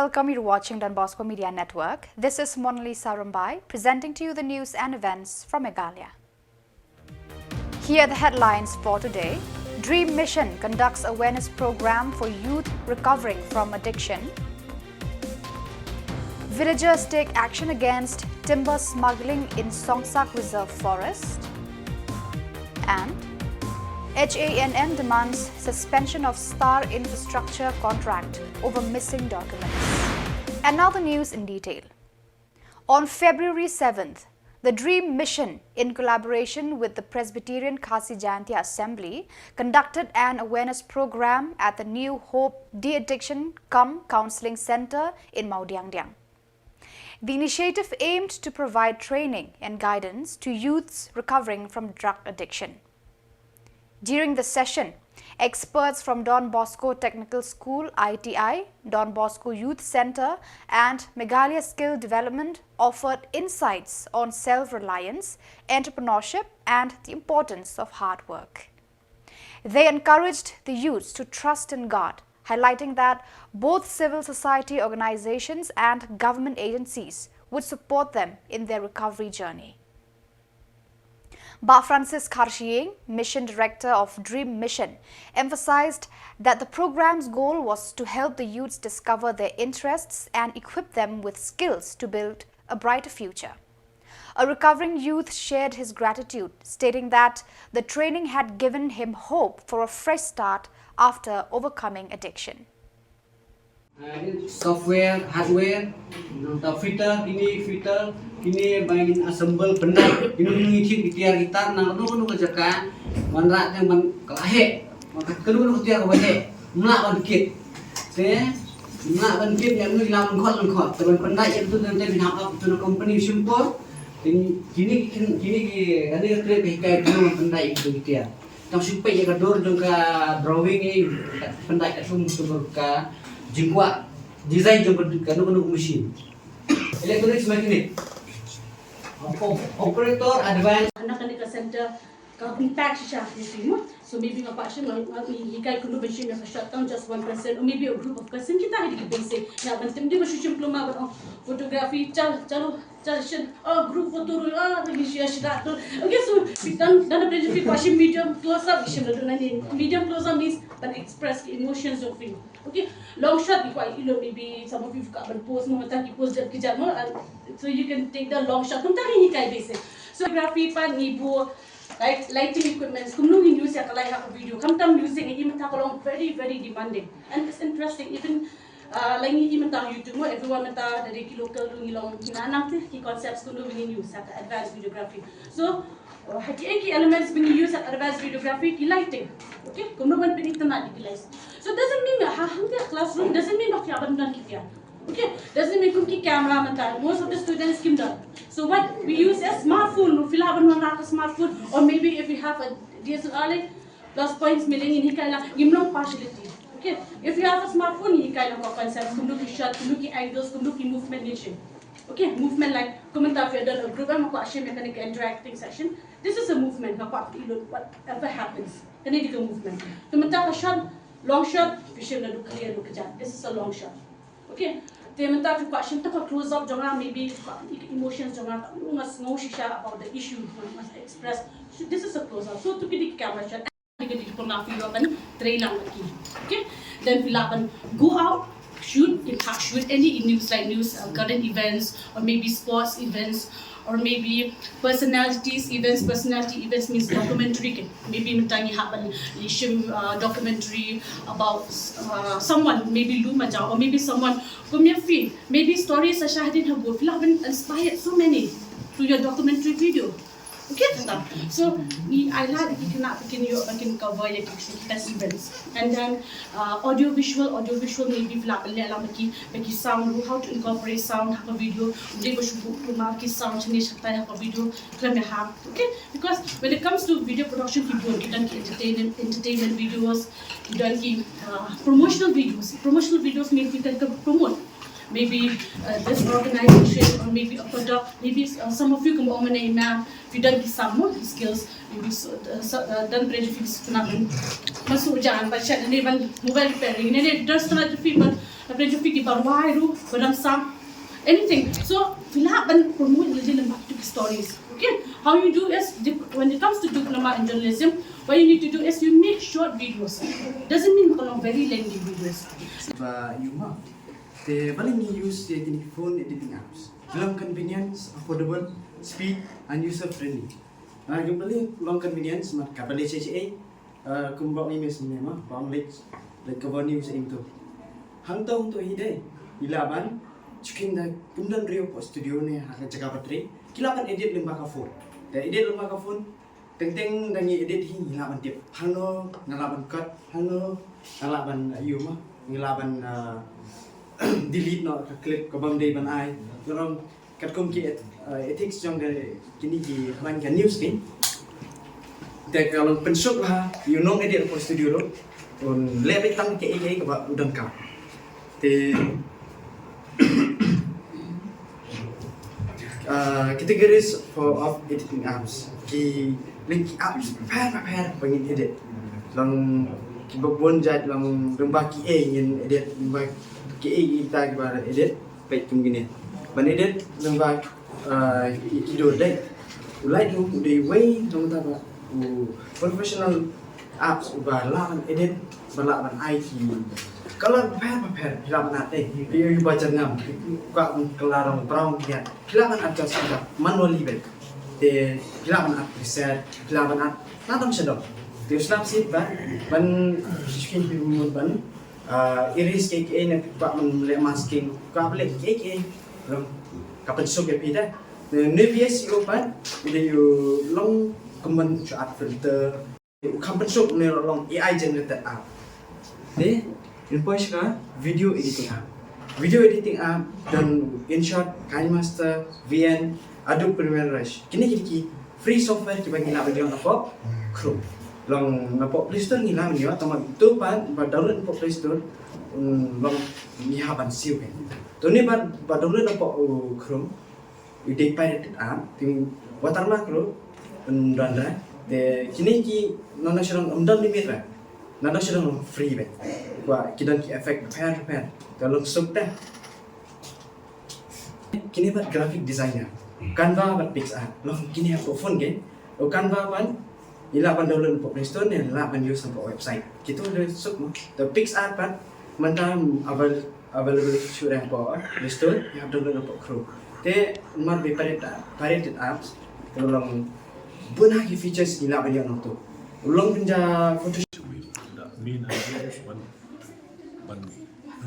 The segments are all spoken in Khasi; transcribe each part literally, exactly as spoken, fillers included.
Welcome, you're watching Don Bosco Media Network. This is Monalisa Rumbai, presenting to you the news and events from Meghalaya. Here are the headlines for today. Dream Mission conducts awareness program for youth recovering from addiction. Villagers take action against timber smuggling in Songsak Reserve Forest. And H A N M demands suspension of Star Infrastructure contract over missing documents. And now the news in detail. On February seventh, the Dream Mission, in collaboration with the Presbyterian Khasi Jaintia Assembly, conducted an awareness program at the New Hope De-Addiction cum Counseling Centre in Mawdiangdiang. The initiative aimed to provide training and guidance to youths recovering from drug addiction. During the session, experts from Don Bosco Technical School, I T I, Don Bosco Youth Centre, and Meghalaya Skill Development offered insights on self-reliance, entrepreneurship, and the importance of hard work. They encouraged the youths to trust in God, highlighting that both civil society organizations and government agencies would support them in their recovery journey. Bah Francis Kharshiing, Mission Director of Dream Mission, emphasized that the program's goal was to help the youths discover their interests and equip them with skills to build a brighter future. A recovering youth shared his gratitude, stating that the training had given him hope for a fresh start after overcoming addiction. Software, hardware, nangta fitter, kine fitter, kine ba ngin assemble pyndait, kine ngi kit ki tiar ki tar na kano kano ka jaka, wanrah tang ban ka la heh, kano kano ka tiar kaba heh, mlah ban kit. Te mlah ban kit ïa kano ki lah ban khot ban khot, te ban pyndait ïa kito tang te phin hap ap ïa kito na company shim por. Kine kine ki kane ka trei ka hikai kito ban pyndait ïa kito ki tiar. Tang shu peit ïa ka dur jong ka drawing, eh, pyndait ka sum tu ka jingkwah design jong ka kano kano ka machine. Electronics mechanic. Op- Operator advance. Hana kane ka center ka contact shisha ha ki mo. So maybe nga kwah shim nga hikai kumno ban shim ïa ka shot tang just one person or maybe a group of person kita ha ki basic. Ïa ban tim dei ba shu shim kluma ban ong photography chal chalo. Just shim, oh, group photo ruh, oh, lagi shia shia tu. Okay, so dan dan apa je pi kwah shim medium close up, shim la duna ni. Medium close up means ban express ki emotions of you. Okay, long shot you quite, you know, maybe some of you got ban pose mo, mata ki pose jat ki jat mo, and so you can take the long shot. Kumta hi kai basic. So graphy pan ni bo, like lighting equipments, kumno ngin use ïa ka light ha ka video. Khamtam music ngi mata ka long very very demanding, and it's interesting even. Uh, la ngi i mynta ha YouTube mo, everyone mynta da dei ki local ruh ngi long ngi nang te ki concepts kumno ba ngin use ha ka advanced videography. So uh, ha ki ki elements ba ngi use ha ka advanced videography, ki lighting. Okay, kumno ban pynitynnad ïa ki lights. So doesn't mean ha hangta classroom doesn't mean ba ki ban don ki tiar. Okay, doesn't mean kum ki camera mynta most of the students kim don. So what we use is smartphone, phi lah ban wanrah ka smartphone, or maybe if you have a D S L R, like, plus points me lei ngin hikai lang, ngim long partiality. Okay, if you have a smartphone, hikai lang ka concept, kumno ki shot, kumno ki angles, kumno ki movement ngin shim. Okay, movement, like, kumta if you done a group, em, kwah shim ïa kane ka interacting session. This is a movement, nga kwah i lut whatever happens. Kane dei ka movement. Kumta ka shot, long shot, phi shim naduh khlieh naduh kjat. This is a long shot. Okay. Te mynta phi kwah shim tang ka close up jong nga, maybe ka emotions jong nga, ka nga sngew shisha about the issue nga express. So this is a close up. So to ki dei ki camera shot. Ki dei ki pynlong phi ïoh ban trei lang bad ki. Okay. Then phi lah ban go out, shoot, in fact shoot any news like news, uh, current events or maybe sports events. Or maybe personalities events, personality events means documentary kan. Maybe mynta ngi hap ban shim uh, documentary about uh, someone, maybe Lou Majau, or maybe someone kum ïa phi. Maybe stories sa shah hadien ha bor, phi lah ban inspired so many through your documentary video. Okay, tata. So ngi ai lad ki khynnah ba kin ïoh ba kin cover ïa ki ki events. And then uh, audio visual, audio visual maybe phi lah ban leh lang ba ki ba ki sound, how to incorporate sound ha ka video. Dei ba shu buh kumno ki sound shane shatai ha ka video. Khlem ïa ha. Okay, because when it comes to video production, ki don ki don ki entertainment entertainment videos, ki don ki uh, promotional videos. Promotional videos mean ki kan promote maybe uh, this organization or maybe a product, maybe uh, some of you kum ong mynne i ma'am, phi don ki some more skills, So, uh, so, uh, dan pynjah phi ki sukna ban, ban shu jan, ban shet ne ban mobile repairing ne, ne dan sukna jong phi ban pynjah phi ki ba rwai ruh, ba dang sam, anything. So phi lah ban promote lade lyngba ki stories. Okay, how you do is, when it comes to diploma in journalism, what you need to do is you make short videos. Doesn't mean ka long very lengthy videos. Ba ïoh ma te balei ngi use ïa kine phone editing apps. Long convenience, affordable, speed and user friendly. Nga ïoh balei long convenience, mat ka balei shisha eh. Kumba ngi mes ne ma ba ong leit, leit ka bani user into hangto hangto hi dei. Ila ban chikin da kum don riew po studio ne ha ka jaka batri. Ki lah ban edit lyngba ka phone. Da edit lyngba ka phone, teng teng da ngi edit hi ngi lah ban tip hangno nga lah ban cut, hangno nga lah ban ïoh ma, nga lah ban delete noh ka clip ka bam dei ban ai. Ngarong katkum ki ethics jong kine ki haba ngi ka news ki. Te ka long pynsuk ha ïoh nong edit po studio ruh un leh beit tang kiei kiei kaba u donkam. Te categories for of editing apps, ki link ki apps pher pher ba ngin edit. Long kiba bun jait long lyngba kiei ngin edit, lyngba kiei kita kiba edit. Peit kum kine ban edit lyngba ki dur dei. U Lightroom u dei wei long ta ba u professional apps uba lah ban edit, ba lah ban ai ki color pher pher, phi lah ban add dei. Phi ïoh ba jyrngam, phi kwah ban color brown, phi lah ban adjust manually beit. Te phi lah ban add preset, phi lah ban add na dong sha dong. Te u slap sit ba ban shisien phi mut ban erase kiei kiei ne phi kwah ban leh masking, kwah ban leh kiei kiei, long ka pynsuk ïa phi da. Ne VSCO pat u dei u long kumban shu add filter. U kham pynsuk ne long AI generated art. Te ngin poi sha ka video editing app. Video editing app don InShot, KineMaster, VN, Adobe Premiere Rush. Kine ki dei ki free software kiba ngi lah ban ïoh napoh Chrome. Long napoh Play Store ngi lah ban ïoh, tangba to pat ba download napoh Play Store, long ngi hap ban siew kein. To ne ba download napoh Chrome. U dei pirated app, te watermark ruh un don re. Te kine ki nang nang shu don, um don limit re. Nang nang shu don free beit. Kwah ki don ki effect pher pher. Te long suk te. Kine bad graphic designer, Canva bad PicsArt, long kine hapoh phone kein. U Canva pat i lah ban download hapoh Play Store ne lah ban use hapoh website. Kito dei suk mo. Te PicsArt pat mynta available shuh hapoh Play Store, ïa download hapoh Chrome. Te mar ba pirated, pirated apps, te long bun ha ki features ngi lah ban ïoh nangto. Long pynja Photoshop. Main idea is ban, ban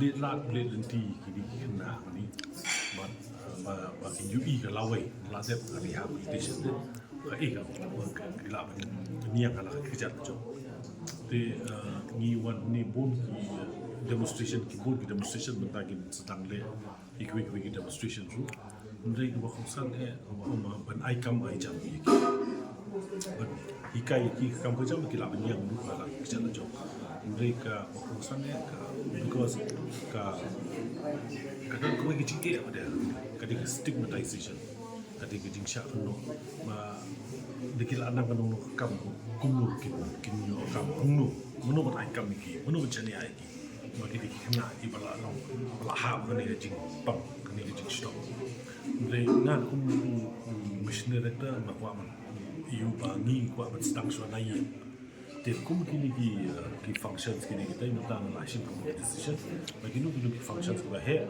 leit lad leit lynti kine ki khynnah kine. Ban ba, ba kin ïohi ka lawei, la dep ka rehabilitation ne. Ka eh ka, ka, ka la ban niang ka la ka kjat jong. Te ngi wan ne bun ki demonstration, ki bun ki demonstration mynta kin sdang leh. Ki kiwei kiwei ki demonstration ruh. Hynrei kaba kongsan eh, kaba, kaba ban ai kam ai jam ïa ki. Ban hikai ïa ki kam ka jam, ki la ban niang ruh ka la ka kjat jong. Hynrei kaba kongsan eh ka, because ka, ka don kawei ka jingeh ba dei, ka dei ka stigmatization. Ka dei ka jingshah kynnoh ba da ki la nang ka nongno ka kam, kumno kin, kin ïoh kam, kumno, mano ban ai kam ïa ki, mano ban shaniah ïa ki. Ba ki dei ki khynnah kiba la long, ba la hap kane ka jingpang, kane ka jingshitom. Hynrei nga kum u missionary director nga kwah ban ïoh ba ngi kwah ban sdang shuwa na ïing. Te kum kine ki, eh, ki functions kine kita mynta nga la shim kum ka decision ba kino kino ki functions kiba heh,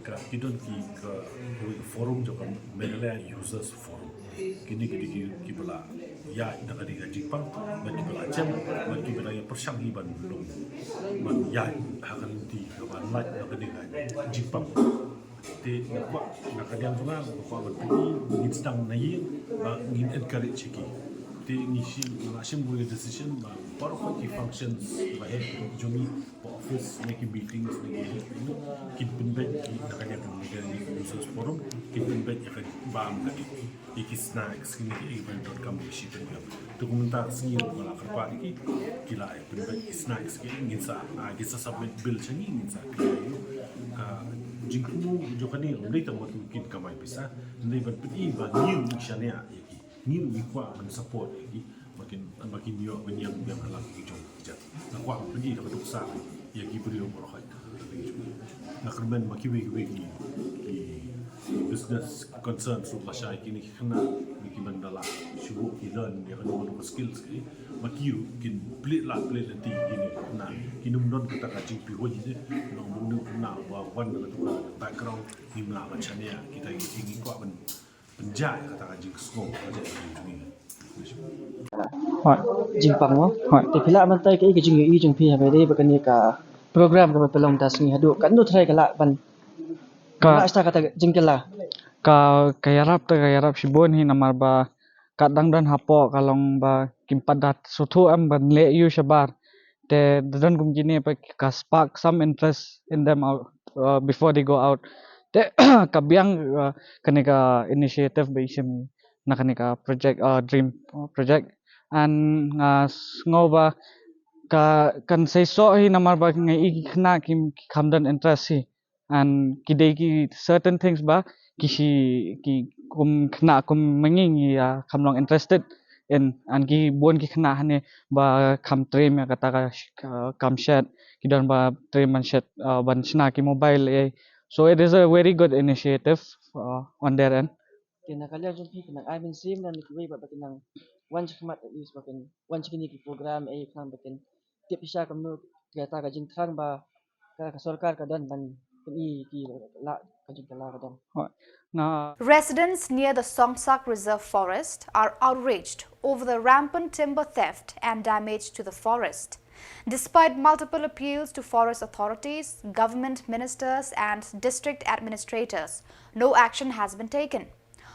ka ki don ki, ka kawei ka forum jong ka Meghalaya Users Forum. Kine ki dei ki, kiba la ïaid na ka dei ka jingpang, bad kiba la jem, bad kiba la ïa pyrshang hi ban long, ban ïaid ha ka lynti kaba lait na ka dei ka jingpang. Te nga kwah, na ka liang jong nga nga kwah ban pyni, ngin sdang na ïing ba ngin encourage ïa ki. Te ngi shim, nga la shim kawei ka decision ba baroh ki functions ba heh jong ngi, ba office ne ki meetings ne ki heh, kin pynbeit ki na ka liang ka Meghalaya Users Forum, kin pynbeit ïa ka bam ka dei. Ïa ki snacks kine kiei ban donkam ïa ki shi taïew. Te kumta ka sngi ruh nga la kyrpad ïa ki, ki la ïa pynbeit ki snacks kiei, ngin sa, ah, ngin sa submit bill sha ngi, ngin sa clear ïa u. Ka jingthmu jong kane ym dei tang ba kin kamai pisa, hynrei ban pyni ba ngi ruh ngi shaniah ïa ki, ngi ruh ngi kwah ban support ïa ki. Ba kin ïoh ban ïeng biang ha la ki jong ki jait. Nga kwah ban pyni da ka duksa ïa ki briew baroh ha ka jong. Nga kyrmen ba kiwei kiwei ki, ki business concern ruh lashai kine ki khynnah, ba ki ban da lah shuh ki learn ïa kano kano ka skills ki, ba ki ruh kin plie lah plie lynti kine ki khynnah. Kin ym don kata ka jingpyrshah ne, nong bun khynnah ba wan da kata ka background, ngim lah ban shaniah kita ki, ngi kwah ban pynjah ïa kata ka jingsngew ka jait ka jong ngi. Hooid, jingpang mo. Hooid, te phi lah ban batai kaei ka jingïohi jong phi haba ïadei bad kane ka program kaba pynlong mynta sngi haduh katno trai ka lah ban, ka lah sha kata ka jingkylla. Ka, ka ïarap te ka ïarap shibun hi namar ba ka dang don hapoh ka long ba kim pat da sngewthuh em ban leh ïa u shabar. Te da don kum kine pat ka spark some interest in them out, uh, before they go out. Te ka biang, uh, kane ka initiative ba i shim na kane ka project, uh, dream, uh, project. And nga sngew ba ka, kan seisoh hi namar ba nga i ki khynnah ki, ki kham don interest hi. And ki dei ki certain things ba ki shi, ki kum khynnah kum ma ngi ngi, ah, kham long interested in, and ki bun ki khynnah hangne ba kham trim ïa kata ka sh-, ka kam shet, ki don ba trim ban shet, ah, ban shna ki mobile, eh. So it is a very good initiative, uh, on their end. Te na ka liang jong phi, phi nang ai mynsiem na kiwei ba, ba kin nang wan shakhmat, at least ba kin wan sha kine ki program, eh, khnang ba kin tip shisha kumno kata ka jingthrang ba ka, ka sorkar ka don ban pyni ki la ka jingkylla ka don. Hooid. Nga Residents near the Songsak Reserve Forest are outraged over the rampant timber theft and damage to the forest. Despite multiple appeals to forest authorities, government ministers, and district administrators, no action has been taken.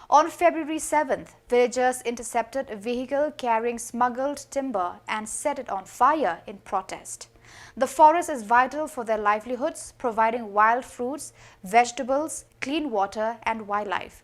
On February seventh, villagers intercepted a vehicle carrying smuggled timber and set it on fire in protest. The forest is vital for their livelihoods, providing wild fruits, vegetables, clean water, and wildlife.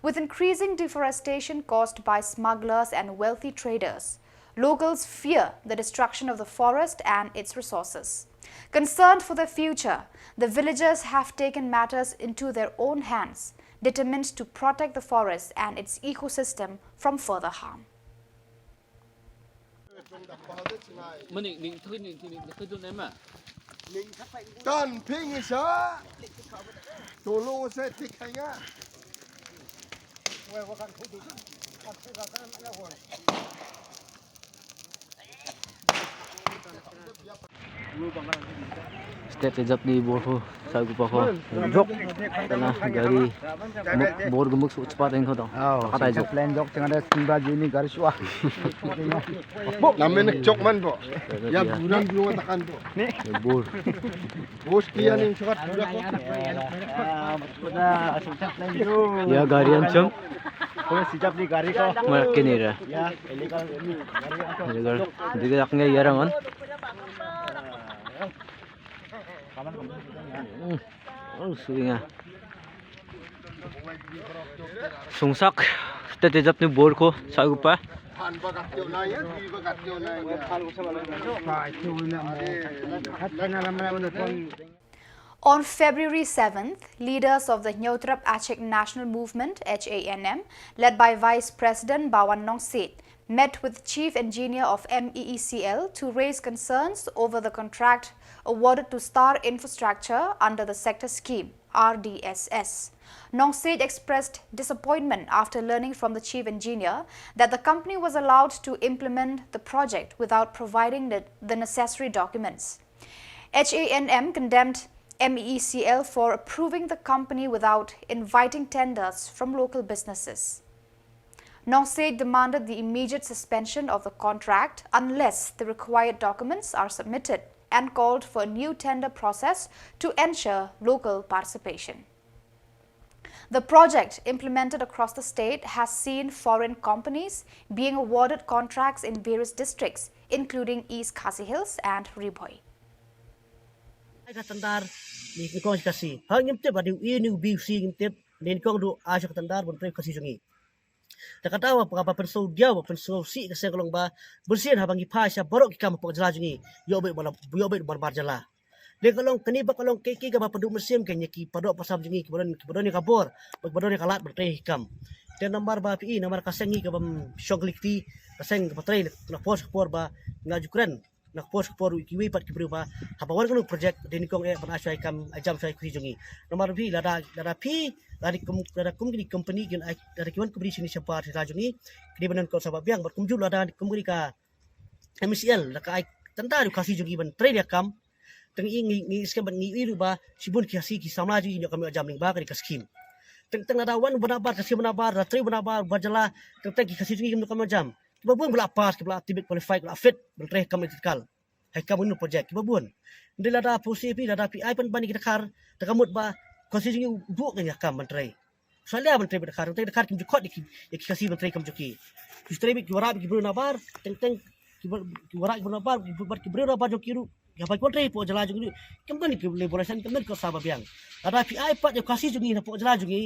With increasing deforestation caused by smugglers and wealthy traders, locals fear the destruction of the forest and its resources. Concerned for their future, the villagers have taken matters into their own hands, determined to protect the forest and its ecosystem from further harm. Mani ning thui ning thui ning thui tu nema. Tan ping isa. Tolo se tik hanga. State Reserve ni bor ho, sa gu pa ho. Jok. Tana gari. Muk, bor gemuk su cepat eng ho dong. Oh, kata jok. Plan jok tengah ada tunda jini garis wah. Namen jok man po. Ya bulan belum katakan po. Ni. Ya bor. Bos kia ni surat sudah po. Ya gari am chum. Kau sijap ni gari ko. Malah kini dah. Ya, illegal ni. Illegal. Dia dah kena ya raman. Hmm. Oh, sudah. Sungsak, State Reserve ni bor ko, sa gu pa. On February seventh, leaders of the Hynñiewtrep Achik National Movement, H A N M, led by Vice President Bawan Nongsiej, met with Chief Engineer of M E E C L to raise concerns over the contract awarded to Star Infrastructure under the sector scheme, R D S S. Nongsiej expressed disappointment after learning from the Chief Engineer that the company was allowed to implement the project without providing the, the necessary documents. H A N M condemned M E E C L for approving the company without inviting tenders from local businesses. Nongsiej demanded the immediate suspension of the contract unless the required documents are submitted and called for a new tender process to ensure local participation. The project, implemented across the state, has seen foreign companies being awarded contracts in various districts, including East Khasi Hills and Ri Bhoi. Ai ka tendar ni kong Khasi. Ha ngim tip ba dei u A ne u B u C ngim tip. Ni kong du ai sha ka tendar ban trei Khasi jong ngi. Te kata wa pa, pa pynsngewdiaw, wa pynsngewsih ka seng ka long ba, bynta haba ngi phai sha baroh ki kam hapoh jylla jong ngi, ïoh beit ba la, ïoh beit ba la bar jylla. Te ka long kane ba ka long ki, ki kaba pynduh mynsiem ka ngi ki paidbah pasam jong ngi, kiba don, kiba don ïa ka bor, ba, ba don ïa ka lad ban trei ki kam. Te namar ba phi i, namar ka seng ngi ka bym shong kli kti, ka seng kaba trei na por sha por ba nga ju kren, na por sha por ruh kiwei pat ki briew ba haba wan kano project dei nyngkong eh ban ai shuwa ïa kam, ai jam shuwa ïa ki jong ngi. Namar phi, lada, lada phi, lada kum, lada kum kine ki company kin ai, lada ki wan company shane shabar sha jylla jong ngi, ki dei ban don ka sah ba biang, bad kumjuh lada kum kine ka M E C L, lada ka ai tang da u Khasi jong ngi ban trei ïa kam, tang i ngi, ngi skhem bad ngi i ruh ba shibun ki Khasi ki samla jong ngi ïoh kam ïoh jam lyngba kane ka skim. Teng teng lada wan ba nabar, ka skim ba nabar, lada trei ba nabar, ba jylla, teng teng ki Khasi jong ngi kim ïoh kam ïoh jam. Kiba bun ba la pass, kiba la tip beit qualify, kiba la fit ban trei ha kam electrical, ha kam kano project, kiba bun. Hynrei lada phi, lada phi ai pynban ïa ki dkhar, te ka mut ba Khasi jong ngi u buh kane ka kam ban trei. Sa leh ban trei bad dkhar, teng dkhar kim ju khot ïa ki, ïa ki Khasi ban trei kam jong ki. Ki trei beit ki wanrah beit ki briew nabar, teng teng ki wa-, ki wanrah ki briew nabar, ki bad ki briew nabar jong ki ruh, ïa ba ki wan trei hapoh jylla jong ngi ruh kim don ki labour license, kim don ka sah ba biang. Lada phi ai pat ïa u Khasi jong ngi hapoh jylla jong ngi,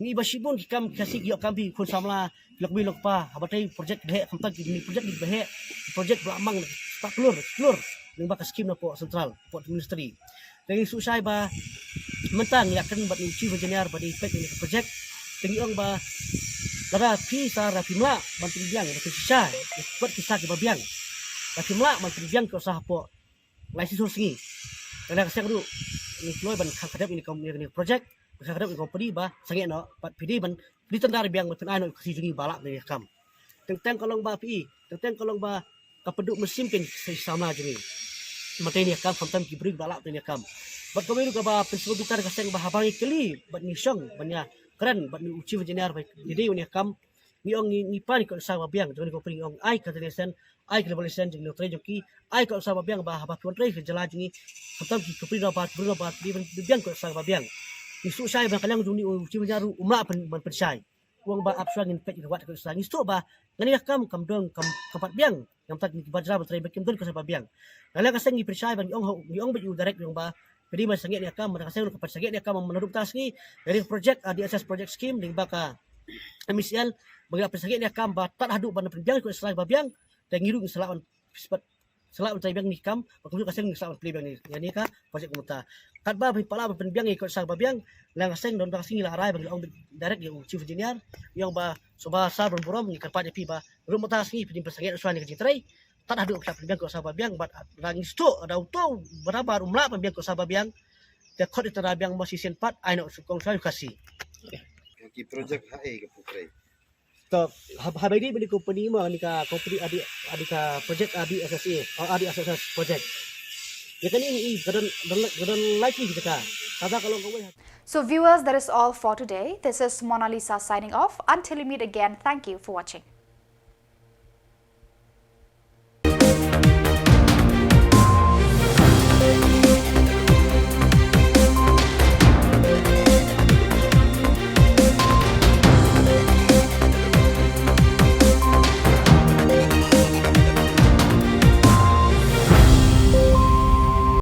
ngi ba shibun ki kam ki Khasi ki ïoh kam, phi khun samla, lok mei lok pa, haba trei project ba heh, khamtam kine project ba heh, project ba la mang spah klur, klur lyngba ka skim na hapoh central, hapoh ministry. Te ngi sngewsih shai ba mynta ngi ïa kren bad u chief engineer ba dei peit ïa kane ka project. Te ngi ong ba lada phi sa, lada phim lah ban pynbiang, ban pynshisha ïa ki sah kiba biang, lada phim lah ban pynbiang ki sah hapoh lai shisha sngi, te na ka seng ruh ngi kloi ban khang khadep ïa kane ka project, ban khang khadep ïa ka company ba sangeh noh, bad phi dei ban plie tender biang ban pyn-ai noh ïa u Khasi jong ngi ba lah ban trei ïa kam. Teng teng ka long ba phi i, teng teng ka long ba ka pynduh mynsiem kane ka samla jong ngi ban trei ïa kam, khamtam ki briew ba lah ban trei ïa kam. Bad kawei ruh kaba pynsngewbha ïa ka seng ba haba ngi kylli bad ngi shong ban ïa kren bad u chief engineer ba dei dei ban ïa kam, ngi ong ngi, ngi pan ïa ka sah ba biang jong kane ka company, ngi ong ai ka license, ai ka labour license jong ki nongtrei jong ki, ai ka sah ba biang ba haba phi wan trei ha jylla jong ngi, khamtam ki company nabar, ki briew nabar, ki dei ban biang ka sah ba biang. Ngi sngewsih shai ba ka liang jong une u chief engineer ruh um lah ban, ban pynshai. U ong ba ap shuwa ngin peit ïa ka wat ka sah. Ngi sngewthuh ba kane ka kam kam don, kam, kam pat biang. Namar kine kiba jra ban trei ba kim don ka sah ba biang. Na liang ka seng ngi pynshai ba ngi ong, ngi ong beit ïa u direct, ngi ong ba phi dei ban sangeh ïa kam, na ka seng ka pynshai ïa kam mynta ka sngi, ïa ka project, ah, D S S project scheme lyngba ka M E C L, ba ngi la pynshai ïa kam ba tad haduh ban pynbiang ïa ka sah ba biang, te ngi ruh ngi sa lah ban sa lah ban trei biang ïa kane ka kam, ba kumjuh ka seng ngi sa lah ban plie biang ïa kane ka project kumta. Katba phi pat lah ban pynbiang ïa ka sah ba biang, na liang ka seng don ka sngi la rai ba ngi la ong direct ïa u chief engineer, ïa ong ba sngewbha sir ban burom, ngi kyrpad ïa phi ba ruh mynta ka sngi phi dei ban pynsangeh shuwa ïa ka jingtrei tad haduh phi lah pynbiang ïa ka sah ba biang, bad lada ngi sngewthuh da uto u barabar um lah pynbiang ïa ka sah ba biang, te khot ïa tender biang mo shisien pat, ai noh shuh kong shuwa ïa u Khasi. Ki project ha ei ka pyntrei? To, ha, ha ba dei bad kane ka company mo, kane ka company adi, adi ka project adi S S A, oh, adi S S S project. Ïa kane ngi i ka don, don, don lai ki jaka. Kata ka long kawei. So viewers, that is all for today. This is Mona Lisa signing off. Until we meet again, thank you for watching.